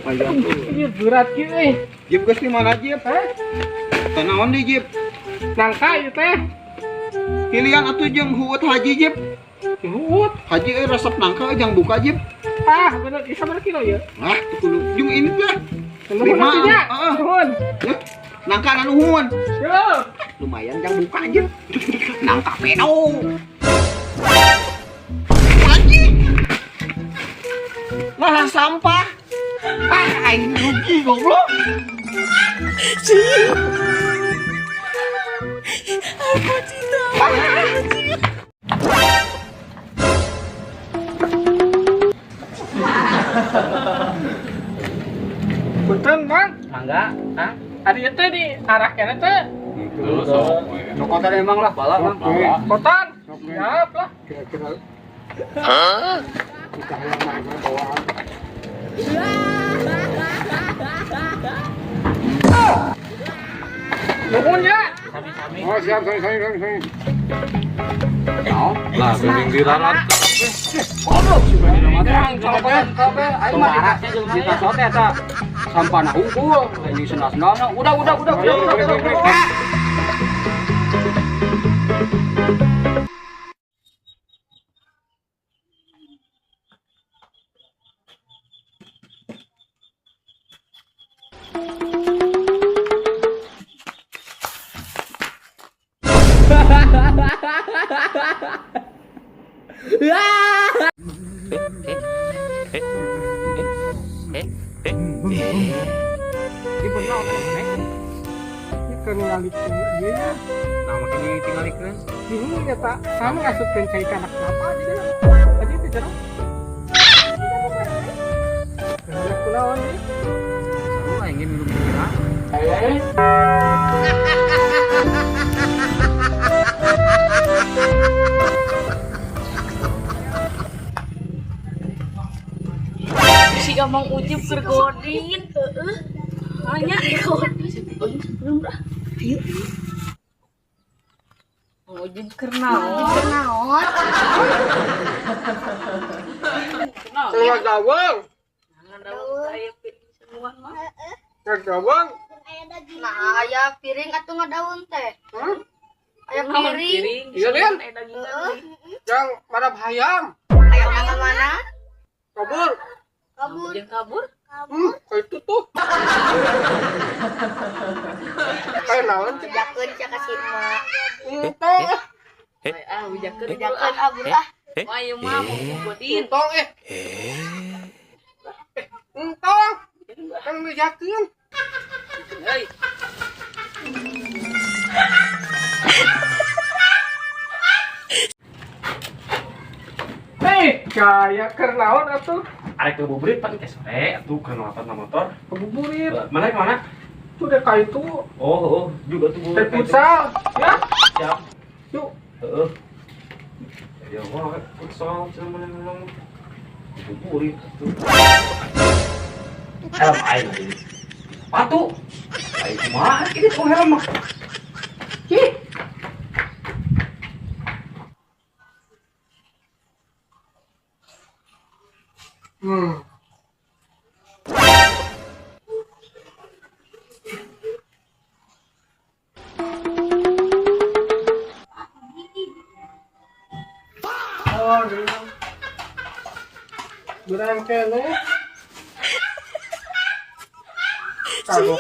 Lumayan tuh. Ieu berat kieu euy. Jip geus di mana Jip? Hah? Tanaon di Jip? Nangka ieu teh. Pilihan atuh jeung huut haji Jip. Huut. Haji euy resep nangka euy jang buka Jip. Ah, bener ieu sabaraha kilo ieu? Ah, tuh kudu jeung ini teh. Nuhun Lima. atuh nya. Heeh. Nuhun. Ya, nangka na nuhun. Yo. Lumayan jang buka Jip. Nangka pedo. Haji. Malah sampah. Ah, aing rugi goblok. Punten, Bang. Mangga, Kang. Ari ieu teh di arah kene teh. Cokotan emang lah bala, Bang. Kotan. Siap lah. Kira-kira kita yang mana bawaan. Nuhun ya. Sami-sami. Oh siap, sami sami sami sami. Lah, bimbing dirarat. Goblok sih bani mah. Cokotan kabeh aing mah dikasih jeung si tasot eta. Sampana hungkul, ini sendal-sendalna. Udah. Ieu bener teh. Ieu keur ningalikeun ieu ya. Nah, makin ditinggalikeun. Bingung ya tak. Sama ngasupkeun cai kana kelapa jadi. Aja teh jero. Kenapa kunaon ieu? Sama aing minum kira. Eh. Si Mang Ujib keur godin, heeh. Banyak godin. Belum lah. Ayo. Mang Ujib keur naon? Keur naon? Keluar gawang. Aya piring semua mah. Keluar gawang. Nah, aya piring atuh ngadaun teh. Hmm? Aya piring. Iya, Lin. Aya dagingan. Yang marab hayam. Aya ka mana? Kabur. Kabur. Jeung kabur. Kayak itu tuh. Kayak naon sih? Bejakeun sia ka si emak. Entong eh. Ah, bejakeun. Bejakeun ah bur ah. Wah, ieu mah mau godin. Entong eh. Entong. Kan bejakeun. Hei. Hei, kayak keur naon atuh? Arek ke buburit pan teh sore atuh keur nonton na motor. Kebuburit. Mana kemana? Tuh deh kayak itu. Oh, juga tuh Teh futsal, ya. Siap. Yuk. Heeh. Ya wah, futsal cenah mana ngomong. Buburit atuh. Helm aing ini. Sepatu. Aing kumaha ini kok helm mah. Ih. Oh, iya. Berang kene. Kagok.